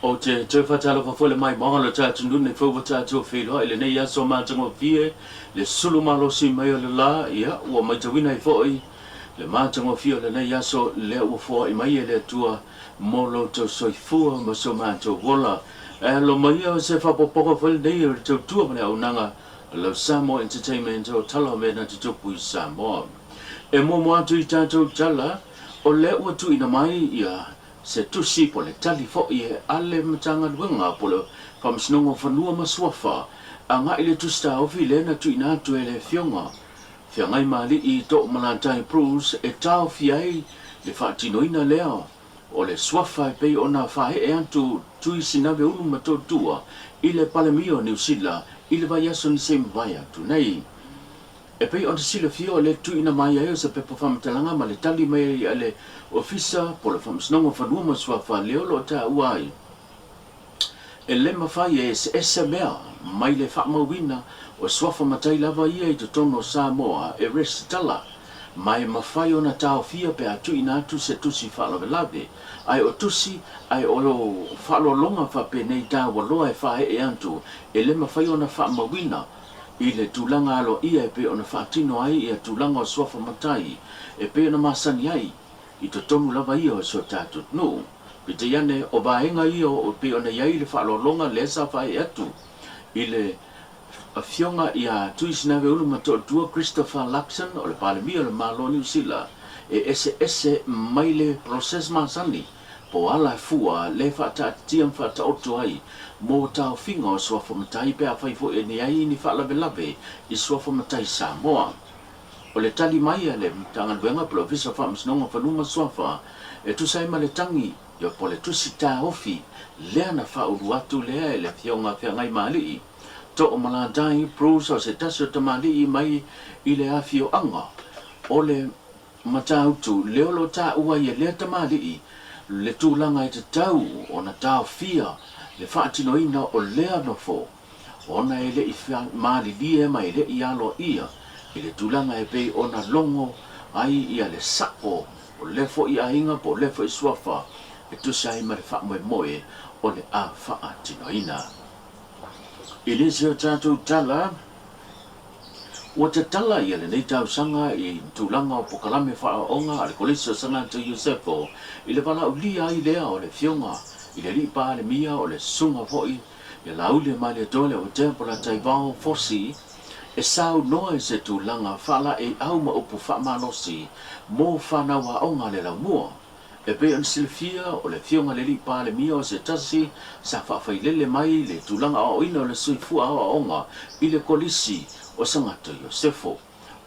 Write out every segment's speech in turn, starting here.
Ou te toe faatalofa foi le maimoaga o le tatou nuu nei foi ua tatou feiloai i lenei aso matagofie le sulu malosi mai o le la. Ia, ua matauina ai foi le matagofie o lenei aso lea ua foai mai e le Atua mo lo outou soifua ma so matou ola. E alo mai ia o se faapopoga foi lenei o le tautua ma le auaunaga a lau Samoa Entertainment o tala o mea na tutupu i Samoa. E muamua atu i tatou tala, o lea ua tuuina mai ia se tusi po o le tali foi a le Matagaluega po o le Faamasinoga o Fanua ma Suafa agai le tusi taofi lea na tuuina atu e le Afioga Feagaimaalii Toomalatai Bruce e taofia ai le faatinoina lea o le suafa e pei ona faaee atu Tui Sinave Ulu Matuatua i le Palemia o Niu Sila i le vaiaso na se i mavae atu nei. E pei ona silafia o le tuuina mai ai o se pepa faamatalaga ma le tali mai ai a le Ofisa po o le Faamasinoga o Fanua ma Suafa lea o lo o taua ai e le mafai e eseese mea mai le faamauina o suafa matai lava ia i totonu o Samoa e resitala ma e mafai ona taofia pe a tuuina atu se tusi faalavelave ae o tusi ae o faaaloaloga faapenei taua loa e faaee atu e le mafai ona faamauina i le tulaga aloaia e pei ona faatino ai ia tulaga o suafa matai e pei ona masani ai i totonu lava ia o si o tatou atunuu. Peitai ane, o vaega ia o pei ona i ai le faaaloaloga lea sa faaee atu i le Afioga ia Tuisinaveulu Matoatua Christopher Luxon o le Palemia o le Malo o Niu Sila e eseese mai le process masani po o ala e fua le faataatitia ma faataoto ai mo taofiga o suafa matai pe afai foi e leai ni faalavelave i suafa matai Samoa. O le tali mai a le Matagaluega po o le Ofisa o Faamasinoga o Fanua ma Suafa e tusa ai ma le tagi ia po o le tusi taofi lea na faaulu atu lea e le Afioga Feagaimaalii Toomalatai Bruce o se tasi o tamalii mai i le afioaga o le Matautu lea o lo o taua ai e lea tamalii le tulaga e tatau ona taofia le faatinoina o lea nofo ona e le i malilie ma e le i aloaia i le tulaga e pei ona logo ai ia le sa'o o lea foi aiga po o lea foi suafa e tusa ai ma le faamoemoe o le a faatinoina. I nisi o tatou tala, Ua tatala ia lenei tausaga i tulaga o pokalame faaoaoga a le Kolisi o Sagato Iosefo i le valaaulia ai lea o le Afioga i le Alii Palemia o le Susuga foi ia Laauli Malietoa Leauatea Polataivao Fosi e saunoa i se tulaga faalaeiau ma upu faamalosi mo fanau aoga a le laumua. E pei ona silafia, o le Afioga i le Alii Palemia o se tasi sa faafailele mai le tulaga aoaoina o le soifua aoaoga i le Kolisi o Sagato Iosefo.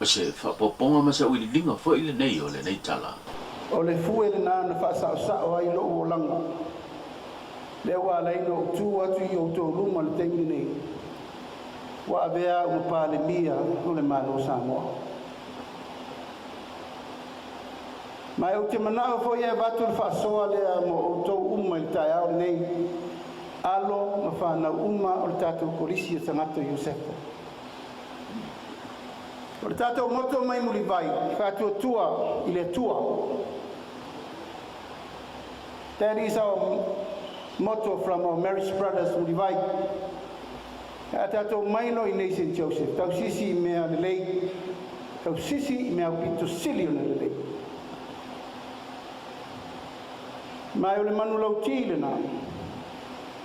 O se faaopoopoga ma se auiliiliga foi lenei o lenei tala. O le fue lena na faasaosao ai lou olaga, lea ua ala ai ona ou tu atu i outou luma i le taimi lenei, ua avea au ma Palemia o le Malo o Samoa. Ma ou te manao foi e avatu le faasoa lea mo outou uma i le taeao lenei, alo ma fanau uma o le tatou Kolisi o Sagato Iosefo. O le tatou moto mai Mulivai, faatuatua i le Atua. That is our motto from our Marist Brothers Mulivai. A tatou mai loa i nei St. Joseph, tausisi i mea lelei, tausisi i mea aupito sili ona lelei. Ma o le manulauti lena,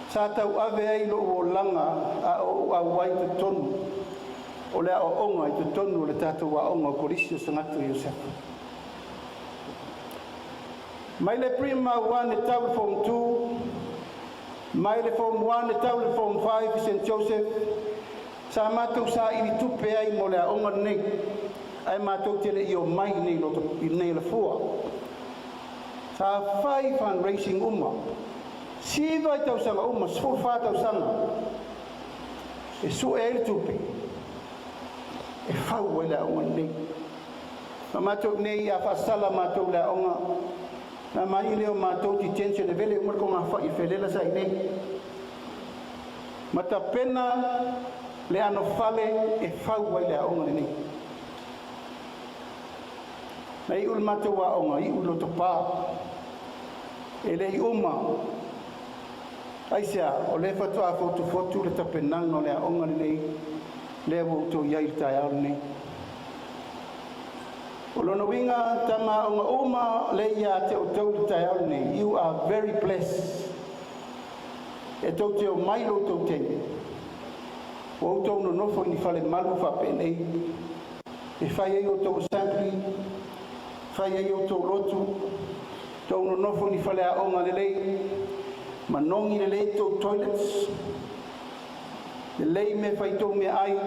sa tauave ai lou olaga a o ou auai totonu o le aoaoga i totonu o le tatou aoga o Kolisi o Sagato Iosefa. Mai le Pre-Ma 1 e tau le Form 2, mai le Form 1 e tau le Form 5 i St. Joseph, sa matou saili tupe ai mo le aoga lenei, ae matou te le i omai i nei loto i nei Alafua. Sa fai fundraising uma, 9 i tausaga uma, 14 tausaga, e sue ai le tupe, e fau ai le aoga lenei. Ma matou nei a faasala matou le aoga, na mai lea o matou detention e vele uma le togafai e felela sa i nei. Ma tapena le anofale e fau ai le aoga lenei. Na iu le matou aoga, iu i Lotopa. E le i uma. Aisea? O lea faatoa fotufotu le tapenaga o le aoga lenei lea ua outou i ai i le taeao lenei. O lona uiga, tama aoga uma lea ia te outou i le taeao lenei, you are very blessed. E tou te omai lo outou taimi, ua outou nonofo i ni fale malu faapenei, e fai ai outou assembly, fai ai outou lotu, tou nonofo i ni fale aoga lelei, manogi lelei tou toilets, lelei mea fai tou meaai,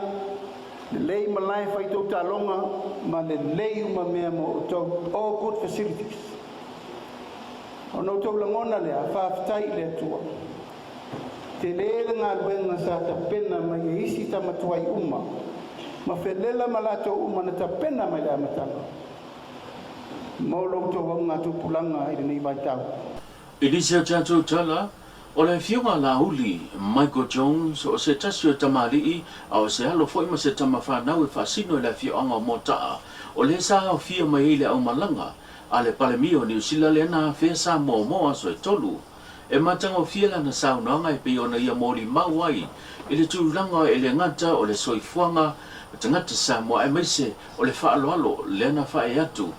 lelei malae fai tou taaloga, ma lelei uma mea mo outou, all good facilities. Ona outou lagona lea, faafetai i le Atua. Tele le galuega sa tapena mai e isi tamatuai uma, ma felela ma latou uma na tapena mai le amataga mo lo outou augatupulaga i lenei vaitau. I nisi o tatou tala, o le Afioga Laauli Michael Jones, o se tasi o tamalii, a o se alo foi ma se tama fanau e faasino i le afioaga o Moataa, o lea sa aofia mai ai le aumalaga a le Palemia o Niu Sila lea na afea Samoa mo aso e tolu. E matagofie lana saunoaga e pei ona ia molimau ai i le tulaga e le gata o le soifuaga o tagata Samoa aemaise o le faaaloalo lea na faaee atu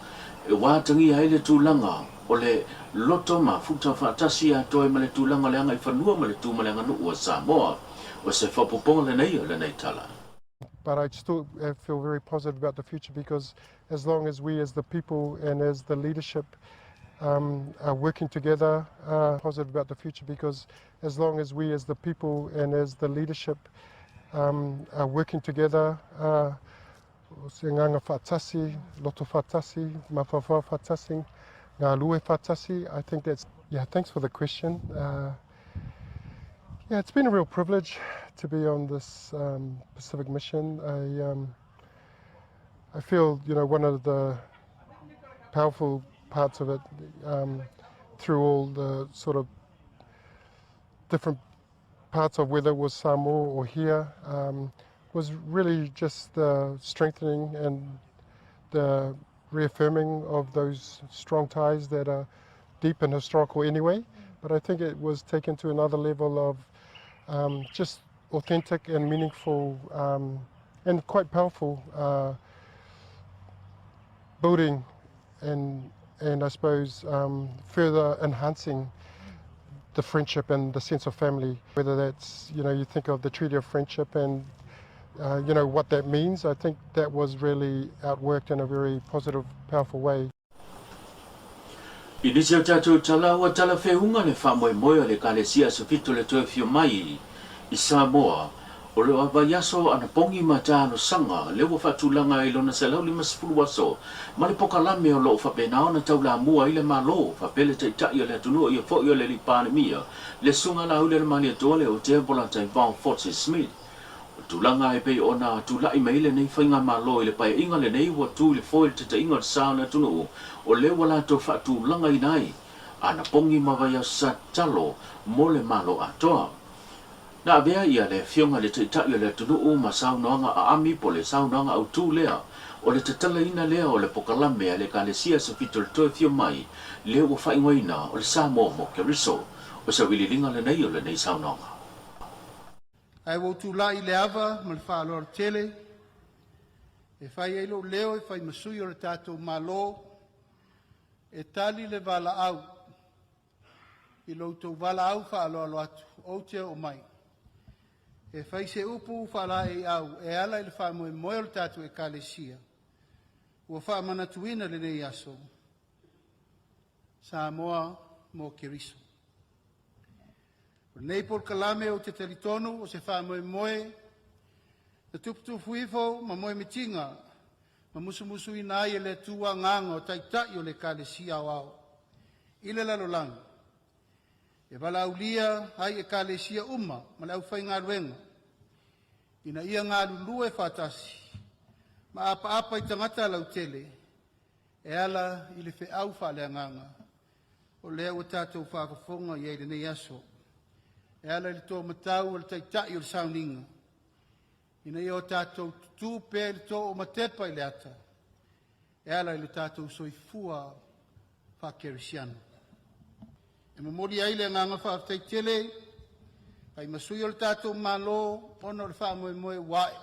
e ua atagia ai le tulaga o le loto mafuta faatasi atoa ai ma le tulaga o le agaifanua ma le tu ma le aganuu a Samoa. O se faaopoopoga lenei o lenei tala. But I still feel very positive about the future because as long as we as the people and as the leadership are working together, positive about the future because as long as we as the people and as the leadership are working together, se agaga faatasi, loto faatasi, mafaufau faatasi, galulue faatasi, I think that's, yeah, thanks for the question. Yeah, it's been a real privilege to be on this Pacific mission. I feel, one of the powerful parts of it through all the sort of different parts of whether it was Samoa or here was really just the strengthening and the reaffirming of those strong ties that are deep and historical anyway. But I think it was taken to another level of just authentic and meaningful and quite powerful building and I suppose further enhancing the friendship and the sense of family. Whether that's, you think of the Treaty of Friendship and what that means, I think that was really outworked in a very positive, powerful way. I nisi o tatou tala, ua talafeauga le faamoemoe o le Ekalesia Aso Fito le toe afio mai i Samoa o le vaiaso anapogi ma talosaga lea ua faatulaga i lona 150 aso ma le pokalame o loo faapena ona taulamua ai le Malo faapea le Taitai o le atunuu ia foi o le alii Palemia, le Susuga Laaulialemalietoa Leuatea Polataivao Fosi Smith. O tulaga e pei ona tulai mai lenei faigamalo i le paeaiga lenei ua tu i le foe le taitaiga o le sa o le atunuu, o lea ua latou faatulagaina ai anapogi ma vaiaso sa tatalo mo le Malo atoa. Na avea ia le Afioga i le Taitai o le atunuu ma saunoaga aami po o le saunoaga autū lea o le tatalaina lea o le pokalame a le Ekalesia Aso Fito le toe afio mai lea ua faaigoaina o le Samoa mo Keriso. O sailiiliga lenei o lenei saunoaga. Ae ua ou tulai i le ava ma le faaaloalo tele e fai ai lou leo e fai ma sui o le tatou Malo e tali le valaau i lo outou valaau faaaloalo atu ou te oo mai e fai se upu faalaeiau e ala i le faamoemoe o le tatou Ekalesia ua faamanatuina i lenei aso Samoa mo Keriso. O lenei polokalame ou te talitonu o se faamoemoe na tuputupu ifo ma moemitiga ma musumusuina ai e le Atua agaga o Taitai o le Ekalesia Aoao i le lalolagi e valaaulia ai Ekalesia uma ma le aufaigaluega ina ia galulue faatasi ma apaapa i tagata lautele e ala i le feau faaleagaga o lea ua tatou faafofoga i ai i lenei aso e ala i le tōmatau o le Taitai o le sauniga ina ia o tatou tutū pea i le too o matepa i le ata e ala i le tatou soifua faakerisiano. E momoli ai le agaga faafetai tele. Fai ma sui o le tatou Malo ona o le faamoemoe ua ae.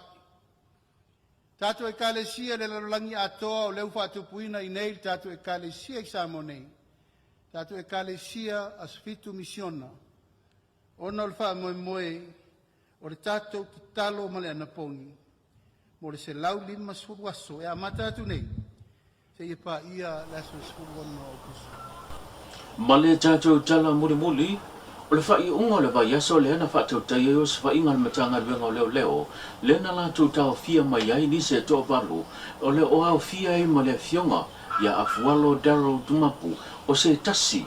Tatou Ekalesia i le lalolagi atoa o lea ua faatupuina i le tatou Ekalesia i Samoa nei, tatou Ekalesia Asofitu Misiona, ona o le faamoemoe o le tatou tatalo ma le anapogi mo le 150 aso e amata atu nei seia paia le aso 16 o Aokuso. Ma le tatou tala mulimuli, o le faaiuga o le vaiaso lea na faatautaia ai osofaiga a le Matagaluega o Leoleo, lea na latou taofia mai ai nisi e toavalu o le o aofia ai ma le afioga ia Afualo Darryl Dumapu o se tasi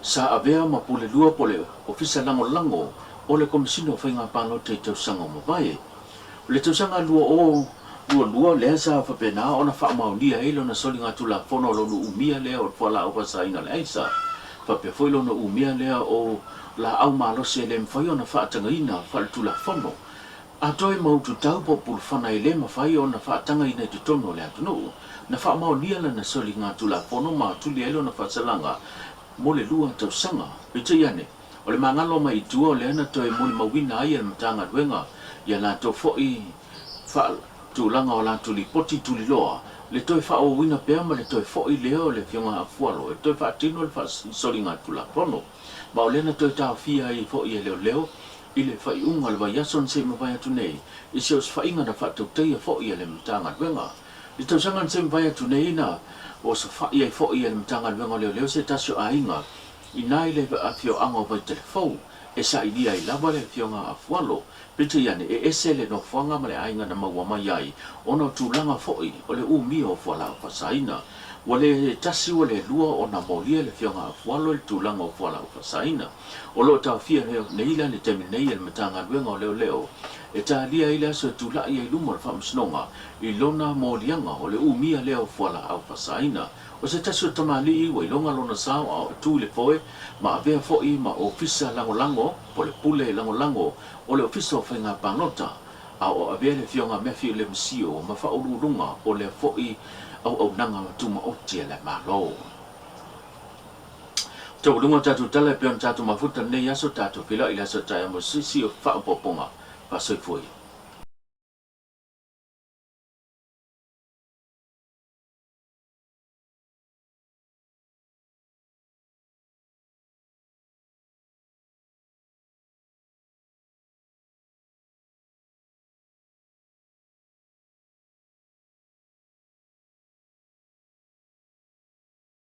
sa avea ma pule lua po o le Ofisa Lagolago o le Komesina o Faiga Palota i tausaga ua mavae. O le tausaga 2022 lea sa faapena ona faamaonia ai lona soligatulafono o lona umia lea o le fualaau faasaina o le aisa, faapea foi lona umia lea o laau malosi e le mafai ona faatagaina faaletulafono. A toe maututau po o pulufana e le mafai ona faatagaina i totonu o le atunuu, na faamaonia lana soligatulafono ma tuli ai lona faasalaga mo le lua tausaga. Peitai ane, O le magalo mai i tua o lea na toe molimauina ai e le Matagaluega ia latou foi faatulaga o latou lipoti tuliloa, le toe faaauauina pea ma le toe foi lea o le Afioga Afualo e toe faatino le faasoligatulafono. Ma o lea na toe taofia ai foi e leoleo i le faaiuga o le vaiaso na se i mavae atu nei i se osofaiga na faatautaia foi e le Matagaluega. I le tausaga na se i mavae atu nei na osofai ai foi e le Matagaluega o Leoleo se tasi o aiga Inā i le afioaga o Vaitele-fou, e sailia ai lava le afioga a Afualo, peitai ane e ese le nofoaga ma le aiga na maua mai ai ona o tulaga foi o le umia o fualaau faasaina. Ua le tasi ua le lua ona molia le afioga a Afualo i le tulaga o fualaau faasaina. O lo o taofia nei la le taimi nei e le Matagaluega o Leoleo e talia ai le aso e tulai ai luma o le Faamasinoga i lona moliaga o le umia lea o fualaau faasaina. O se tasi o tamalii ua iloga lona sao a o tu i le foe ma avea foi ma Ofisa Lagolago po le Pule Lagolago o le Ofisa o Faiga Palota a o avea le Afioga Matthew Lemsio ma Faauluuluga o lea foi auaunaga tumaoti a le Malo. Taualuga o tatou tala e pei ona tatou mafuta lenei aso, tatou feiloai i le aso taeao mo se isi o faaopoopoga. Faasoifua ia.